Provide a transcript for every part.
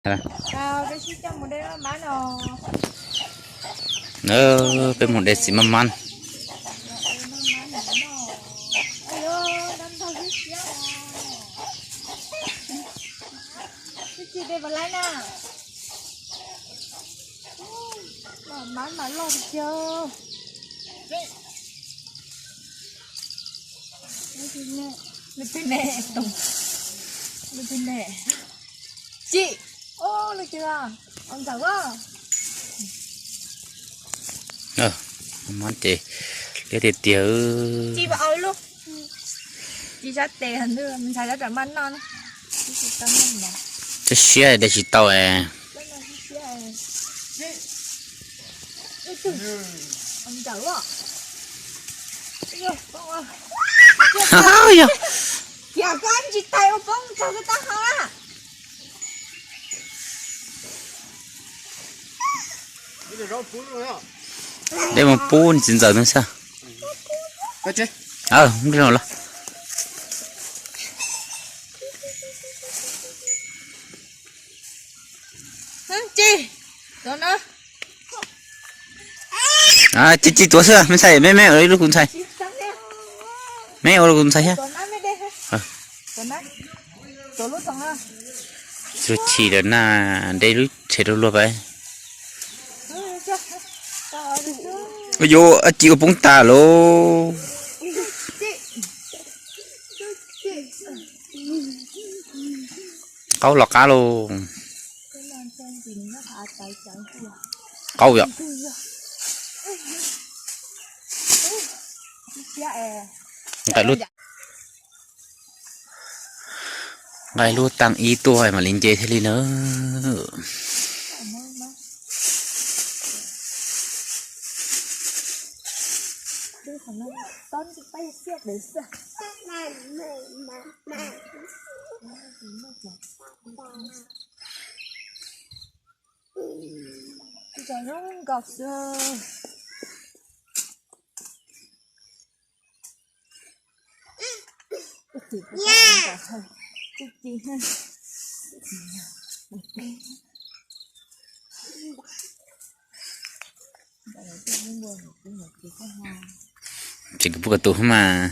Peb mus de txiv maj mab. Tsis, lub twg, ntawm, maj mab ces liab tiag tiag. Tsis sab tes, ntshai sab ram maj noj. Tib siab de tsis tau es. Yog, kiag koj tsis tais ua poob tsaug koj tab hau na. De mus pub txiv ntxawm ntawd xwb. Los, tsis, tsis tuav xwb, me ntxhais, me, me ua li kuv ntxhais. Me ua li kuv ntxhais thiab. Tsuag chim lawm na, de lub tsheb rau luag pab. Yuav ci ua poob tas lauj. Qaub los qab lauj. Qaub yom. Nqa lub, nqa lub taab ib tuaj mam li nce thiaj li na. Tseem pub ka tus mas.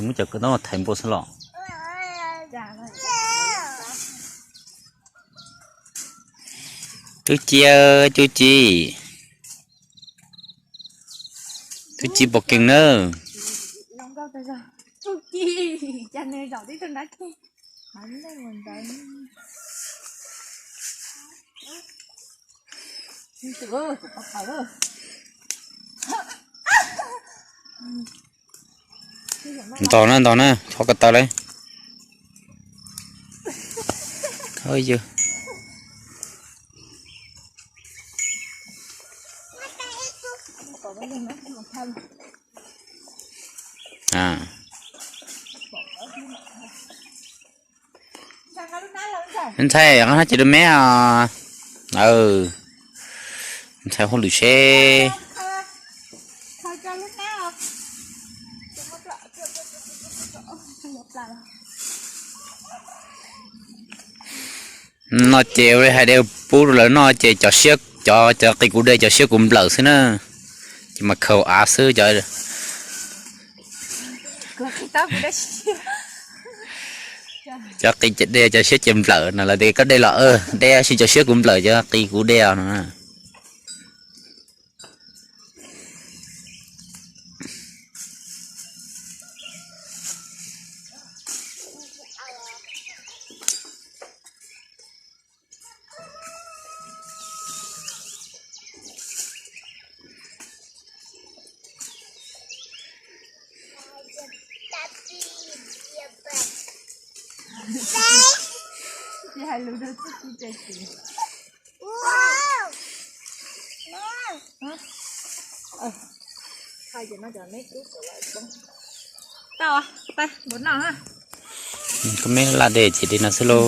Muab cov kawm tau thaiv npua xwb los. Tub ci, tub ci, tub ci pom kees nawb. Ntog na, ntog na, thov ko taw lauj. Yog. Ntxhais, qab hab ces rau meb os. Ntxhais hauj lwm seb. No ces ua li hais de pub rau lawv noj ces cov siab, cov, cov qis kuv de cov siab kuv nplawm xwb na. Ces mas khaus av xwb cov. Cov qis de cov siab ces nplawm no lawv tias koj de los de tab sis cov siab kuv nplawm cov qis kuv de os no. Tsis hais lus rau txuj ci ces tsis. Tau, pab npua noj. Koj meb laj de ces de no xwb lauj.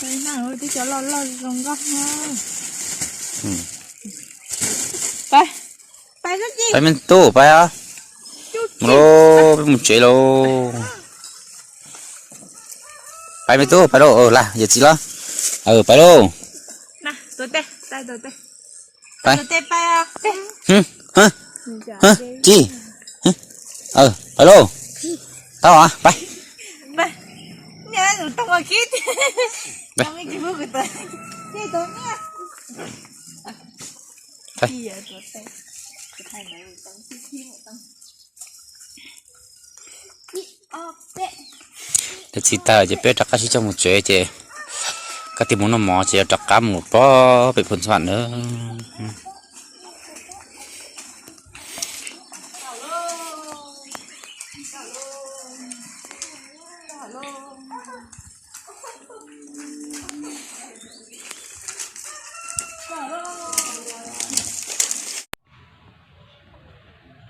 Twb cov loj loj zoo nkauj. Pab, pab Pais me tub, pais os. Mus lauj, peb mus tsev lauj. Pais me tub, pais lauj, lam yawm txiv los. Pais lauj. Pais. Ci. Pais lauj. Tau, pais. Txiv tag ces peb rov qab sib coj mus tsev ces kab tias mus noj mov ces yuav rov qab mus pog pem Phu Ntxhuam na.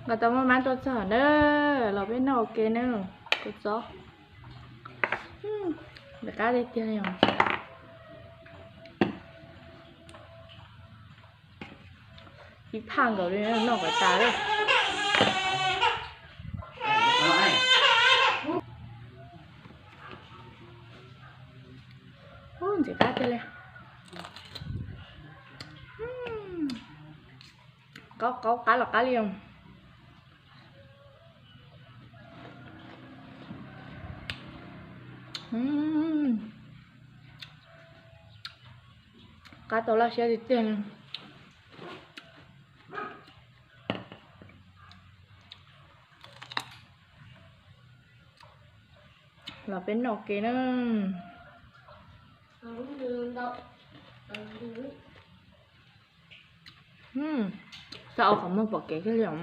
Nkawd tau muaj mab tua txog na, los peb noj ua ke na. Kua txob, nws qab tiag tiag li os. Ib phaj nkaus li, noj kom tas lawm. Ub, ntxim qab tiag li. Qaub qaub qab los qab li os. Qab tau laj siab tiag tiag li. Los peb noj ua ke na. Xav ua qhov muag pom kev kiag li os.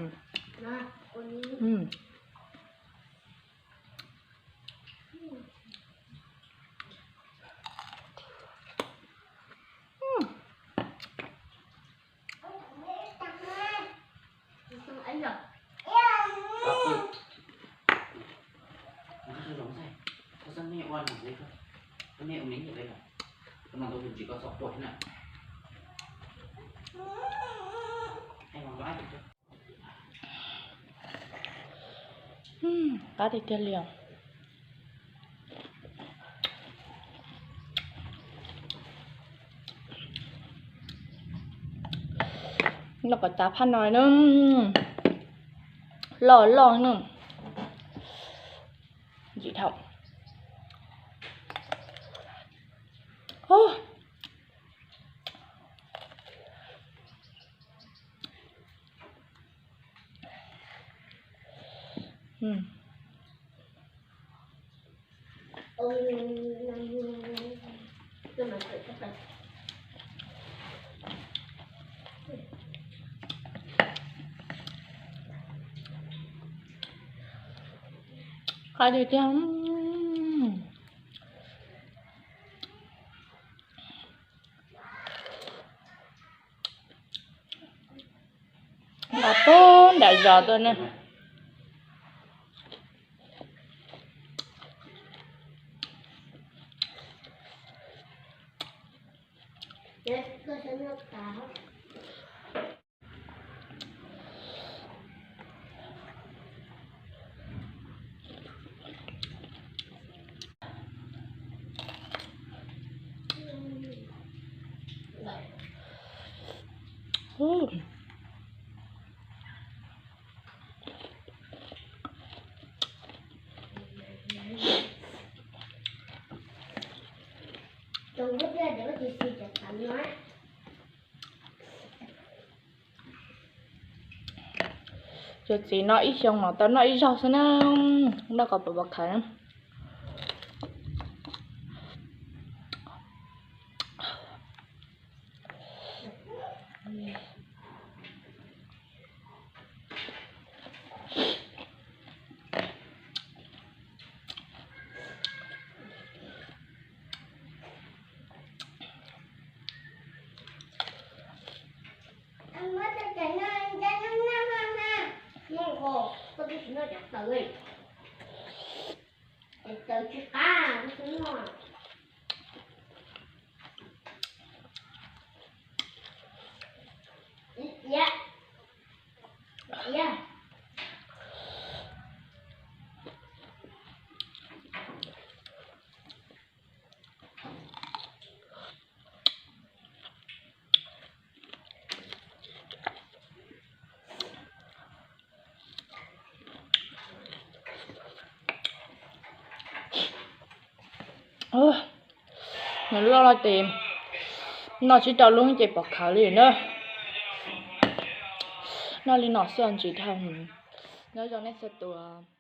Qab tiag tiag li os. Noj kom tas phaj no na. Loj loj na. Ntxim dhau. Qab tiag tiag. Nqa puag nram zos tuaj ne. Cov txiv no ib xyoo no tau noj ib zaug xwb na, noj kom pom pom khawv na. Nws loj loj ces noj tsis tau lub ces pom khawv li na. Noj li no xwb ntsis dhau. Nyob zoo nej txhua tus.